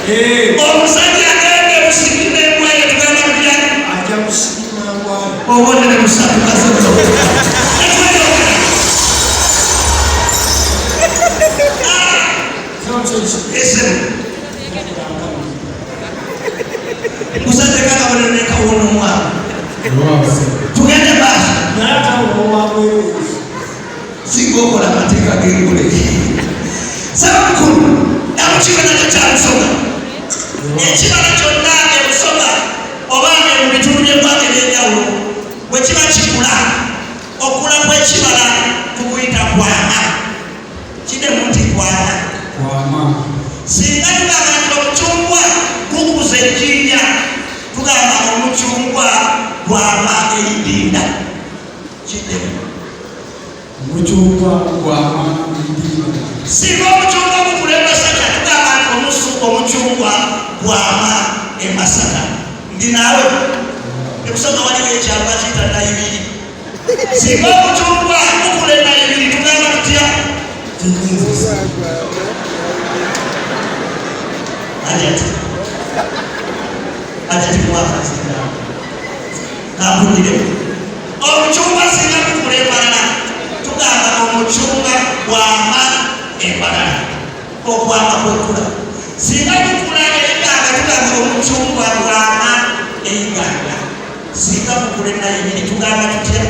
Omusajja agenda ebusiki n'embwa ye, tugamba tutya? Ajja kusikina mbwayo. Obubonero busatu kasozo. Esebo, kusateka akabonero nekawona omwaka. Tugende maaso. Naye ate awo wabweru. Singa okola amateeka g'engule. Saba mukulu, namukiwe nakyo kya Busoga. Ekibala kyonna e Busoga oba mu bitundu by'eggwanga eby'enjawulo bwe kiba kikula, okukula kw'ekibala tukuyita kwama. Kiddemu nti kwama. Kwama. Singa tugamba nti omucungwa gukuza ejjinja, tugamba omucungwa gwama eidinda. Kiddemu. Omucungwa gwama eidinda. Singa omucungwa gukula e Masaka, tugamba nti omucungwa gwama e Masaka. Ndi naawe? Ebusoga waliwo ekyalo bakiyita Nayibiri. Singa omucungwa gukula e Nayibiri, tugamba tutya? Kiyinzisa. Ajati, ajati mwakazinda kampulire. Omucungwa singa gukula embalala, tugamba omucungwa gwama embalala. Okwama kwekula. Singa gukula eiganga, tugamba omucungwa gwama eiganga. Singa gukula enayibiri, tugamba tutya?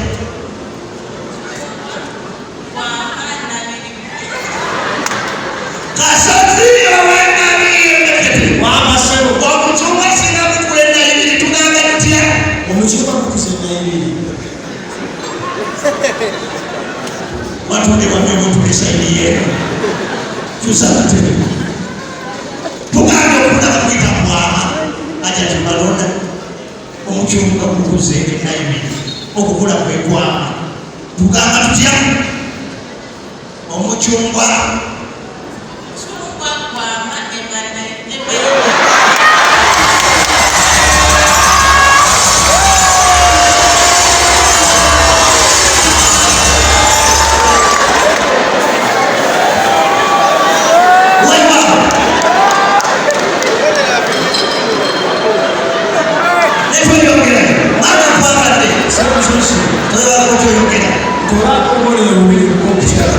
Kasozi owenabiyemekete. Wamasebo. Omucungwa singa gukula enayibiri, tugamba tutya? Omucungwa gukuza enayibiri. Watunde wamebutulisa yeeno kyusa amatebe. Tugambye okula bakuyita kwama. Aja tubalonda omucungwa gukuze enayibiri, okukula kwekwama, tugamba tutya? Omucungwa Chungwa gwama emana. Wewa netweyongera mwana nkwagadde. Sebo. Toyagala otweyongera. Tolako obubonero bubiri bw'okukirala.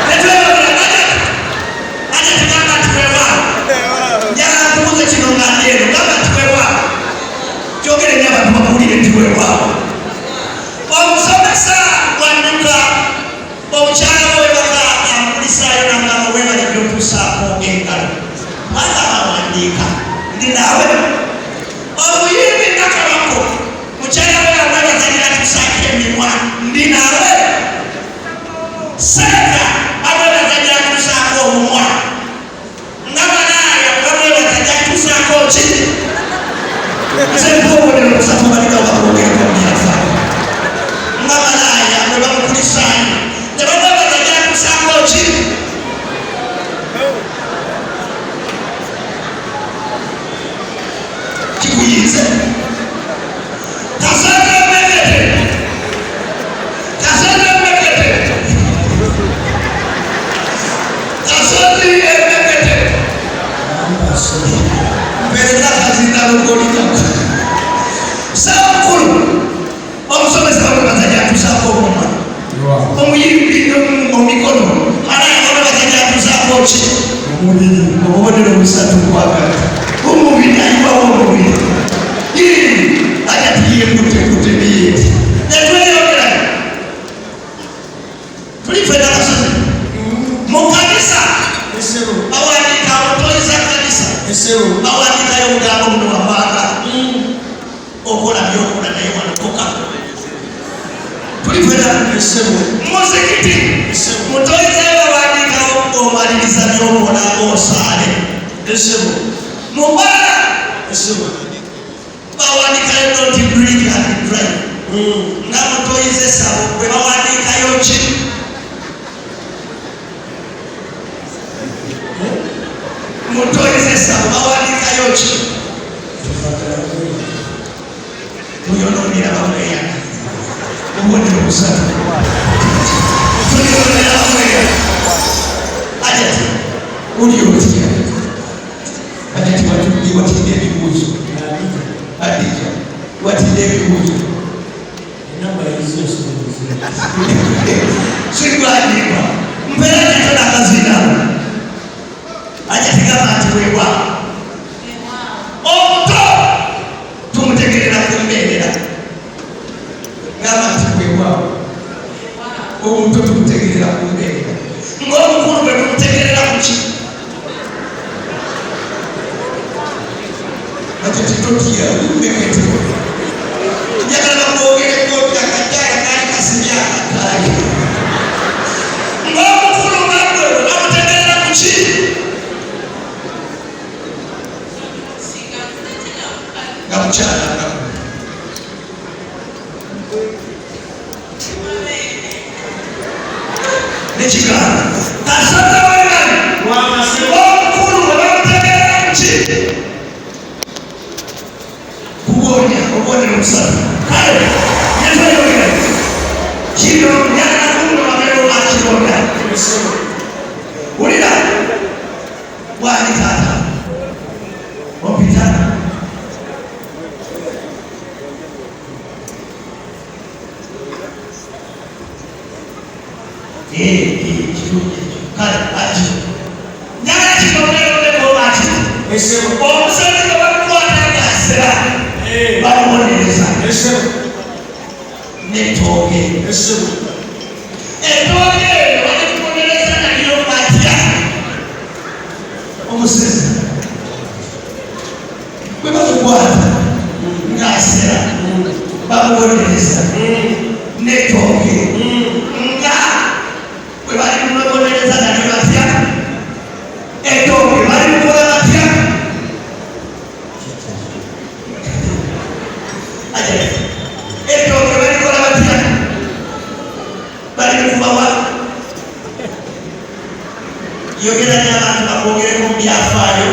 Netweyongera aja tugamba nti weewaawo. Njagala nkubuuze kino nga ndi eno. Gamba nti weewaawo. Kyogere nnyo abantu bakuwulire nti weewaawo. Omusomesa bw'adduka, omukyala we baka amukulisaayo n'amugamba, "Weebale gy'otuusaako engalo," kubanga abawandiika. Ndi naawe? Omuyimbi Nakabako, mukyala we amwebaza gy'atuusaako emimwa. Ndi naawe? Seeka bamwebaza gy'atuusaako omumwa. Nga malaaya bamwebaza gy'atuusaako ki? Nze mpa obubonero busatu balinga bakwogerako mu byafaayo. Nga malaaya bwe bamukulisaayo ne bamwebaza gy'atuusaako ki? Kikuyiize. Kasente Mekete, Kasente Mekete, Kasozi Emekete. Mpereza kazinda lukolikako. Samukulu, omusomesa bamwebaza gyatusaako omumwa, omuyimbi omikono, malaaya bamwebaza gyatusaako ki? Omubiri. Obubonero busatu kwagala omubiri, ayiwawo omubiri aja tiyekute biyeti. Netweyongera tuli fena kasozi mu kanisa. Esebo. Bawandiika omutoyiza kanisa. Esebo. Bawandiikayo obugambo buno wammanga: okola byokola naye walokoka. Tuli fena? Esebo. Muzikiti mutoyizayo bawandiikawo omaliriza byokola osaale. Esebo. Mubaala Esebo. Bawandiikayo "Don't drink and drive." Nga mutoyize sabo bwe bawandiikayo ki? Mutoyize sabo bawandiikayo ki? Tuyononera bamweyana. Obubonero busatu, tuyononera bamweyana. Ajati uli otya? Ajati. Ajja kigamba nti weewaawo. Omuto tumutegerera ku mbeerera. Gamba nti weewaawo. Omuto tumutegerera ku mbeerera. Ng'omukulu bwe tumutegerera ku ki? Ate titotya mmekete. Njagala bakwogereko nti akakyala kaali kasibye akakaayi. Ng'omukulu nagwe bamutegerera ku ki? Nga mukyala nga nekigaana kasoza webali omukulu bwe bamutegerera ku ki? Kugonya obubonero busatu. Kale netweyongera kino njagala kumulabero akironda. Wulira bwani taata ompita kirungi ekyo. Kale aki njagala kinomerondeko aki omusajja gwe bamukwata ng'asera bamubonereza n'ettooke. Ettooke eryo balikubonereza nalyo batya? Omusezi bwe bamukwata ng'asera bamubonereza n'ettooke nga bwe balimubonereza nalyo batya? Ettooke balimukola batya? Ettooke balikola batya? Balikuba wa? Yogera n'abantu bakwogereko mu byafaayo.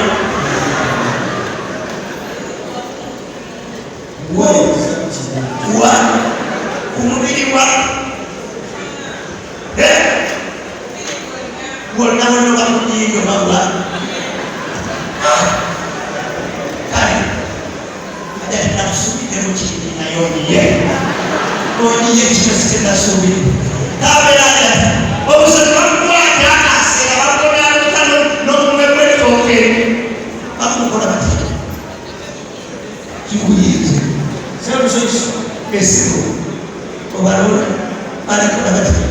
Wa ku mubiri wa wonna wonna oba ku nnyindo bawa. Kale ate nakusuubiddemu kingi naye onyiye onyiye kino sitenasuubidde. Kabeera ati obusozi bamukwata asera bamukonaluka n'omunwe gw'ettooke bakumukola batya? Kikuyinze esimu obalona balikola batya?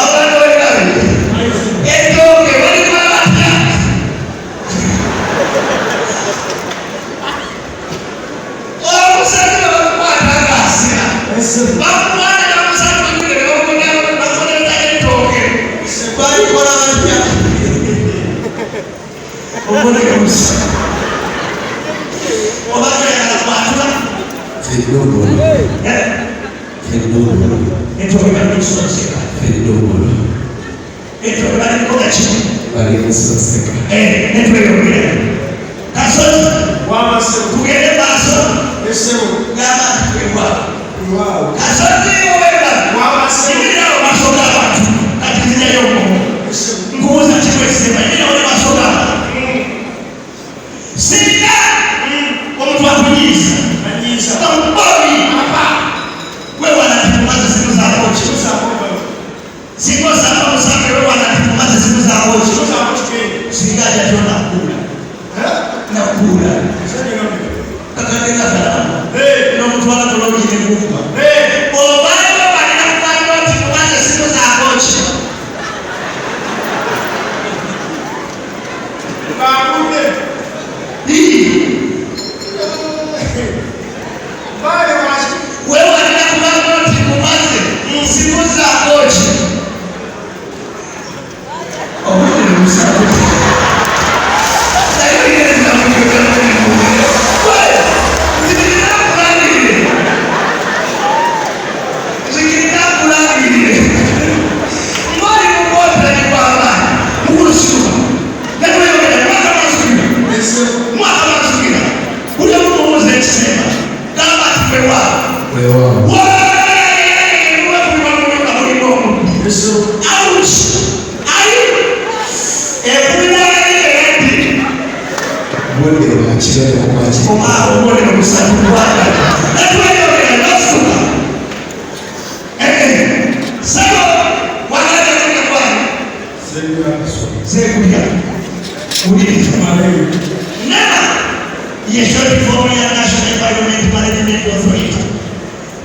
Abantu bali ettooke balikola batya? Omusajja bamukwata ng'asira bamukwata bamusajja bamukonereza ettooke balikola batya? Omulemusa oba toyagala kwatula ettooke balimusonseka. Ettooke balikola ki? Netweyongera kasozi tugende maaso. Gamba nti twewaawo. Kasozi oweba yimirirawo maaso g'abantu. Kati nzijayo omumu nkubuuza kikwesema yimirirawo ne maaso g'abantu. Singa omuntu akunyiiza omubobi wewala nti mumaze simu zaako ki? Singa osanga omusange wewala nti mumaze simu zaako ki? Singa ajja tyo nakuula nakuula kakadde kakalamba n'omutwala tolongi negumba obayo balina kubalira nti mumaze simu zaako ki? Wewalina kubanga nti mumaze nsimu zaako ki? Obubonero busatu. Naye oyinza nzikiriza nkulangirire, nzikiriza nkulangirire ng'oli mukwotanyi kw'amaanyi mukulusuka netweyogera mwaka masukira mwaka masukira buli omu mubuuza ekisemba gamba nti weewaawo. Ouch! Ayi! Ekubibwa eri oba obubonero busatu bwagala netweyogera nosuka.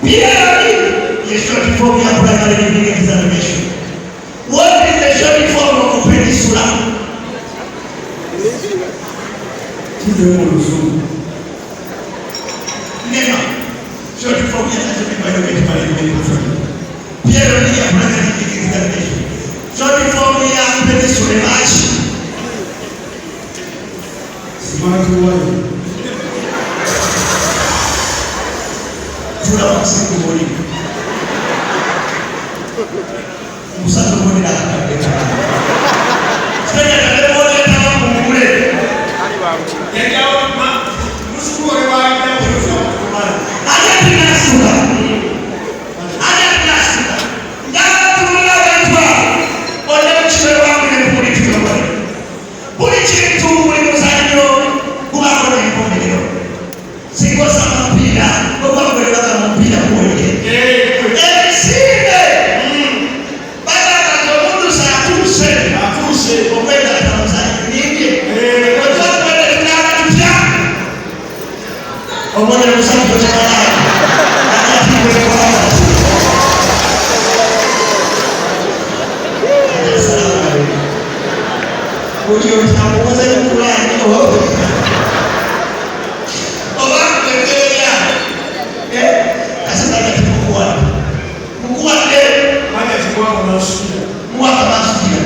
PLE ye short form ya primary leaving examination. What is the short form of peninsula? Kiddemu mu luzungu. Nema. Short form ya national environment management authority. PLE ya primary leaving examination. Short form ya peninsula ebaki? Smart wine. Tula wansi ku buliri. Omusajja obonera akakadde kabantu. Sitenya mugule. Yajjawo musuku oli w'alina okutumala. Ate tinasuka. Ate tinasuka. Njagala tunula abantu abo. Olina mukitebe wangu ne buli tuyogole. Buli kintu, buli muzannyo gubaako n'enkomerero. Singa osamba mupiira, oba gwe baga mupiira guwedde. Emisinde bagamba nti omuntu atuuse Atuuse. okwegatta muzannyo nimbye. Otwakwedde tunaaba tutya? Obubonero busatu tokimalaayo. Ajja Assalamu buli otamuwoza Kulaani oba kwekeera kasita kati mukuwadde mukuwadde. Hajja kikwanga n'asukira. Muwaka masukira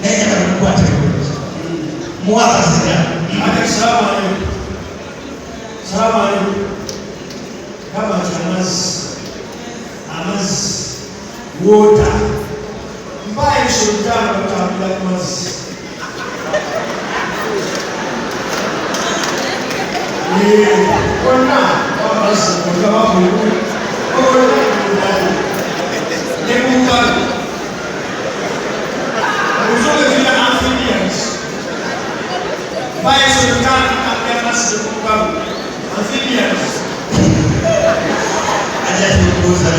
naye njagala mukwate muwaka zira. Hajja salaamu alaikum. Salaamu alaikum. Gamba nti amazzi. Amazzi. Water. Mpaayo ebisolo bitaano batambulira ku mazzi. Bonna amazzi bonna bavuye. Bonna ne ku lukalu. Oluzungu eziyita amphibians. Mpaayo ebisolo bitaano bitambulira ku mazzi ne ku lukalu. Amphibians. Ajja tukubuuza.